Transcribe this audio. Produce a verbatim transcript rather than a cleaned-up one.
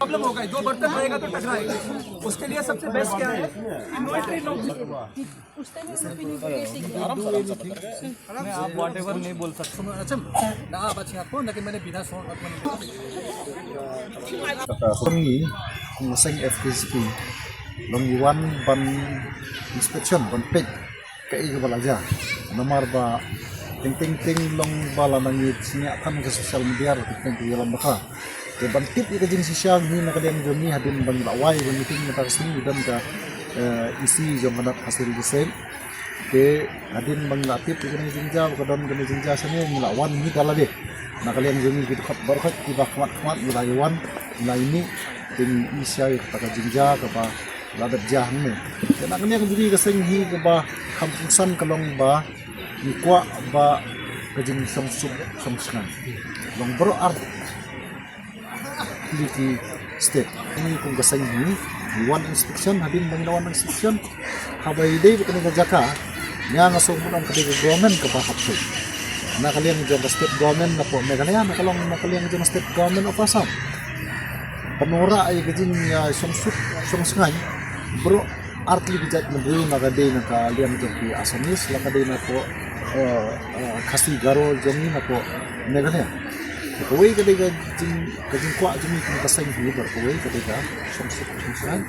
प्रॉब्लम होगा, दो बर्तन रहेगा तो टकराएगा। उसके लिए सबसे बेस्ट क्या है? इन्वर्टरी लॉक। उस टाइम हम लोग भी नहीं बोले थे कि आप वॉट एवर नहीं बोल सकते। अच्छा, ना आप अच्छे आपको ना कि मैंने बिना सो Kata song ni kung seng F K C P long wan ban inspection ban pek ka i ka bala ja. Namar ba ting ting ting long bala nang i sinya kan ka social media ting ting yalam baka. Te ban tip i ka jing sisha ni na ka deng jong ni hadin ban la wai ban meeting na ka sini dan ka isi jong ka nat hasil desain. Te hadin ban la tip i ka ni jingja ka don ka ni jingja sini ni la wan ni dala de. Na ka liang jong ni ki khot bar khot ki ba khmat khmat ni la wan ni la ini ting i sha i ka jingja ka ba la dep ja hangne. Te na ka ni ka juri ka seng hi ka ba kham kungsan ka long ba ni kwah ba ka jing song suk song sngan. Long bro ar liki step. Ini kung ka seng hi wan inspection hadin ban la wan inspection. Haba i dei ba ka ni ka jaka nga nga song mun ka dei ka government ka ba hap tu. Na ka liang jong ka state government na po Meghalaya na ka long na ka liang jong state government of Assam. Panora ai ka jing ya song suk song sngan bro artli bijat na bru na ka dei na ka liang jong ki Assamese la ka dei na ko Khasi Garo jong ni na ko Meghalaya. Kawei ka dei ka jing ka jing kwah jong ni ka seng hi bro kawei ka dei ka song suk song sngan.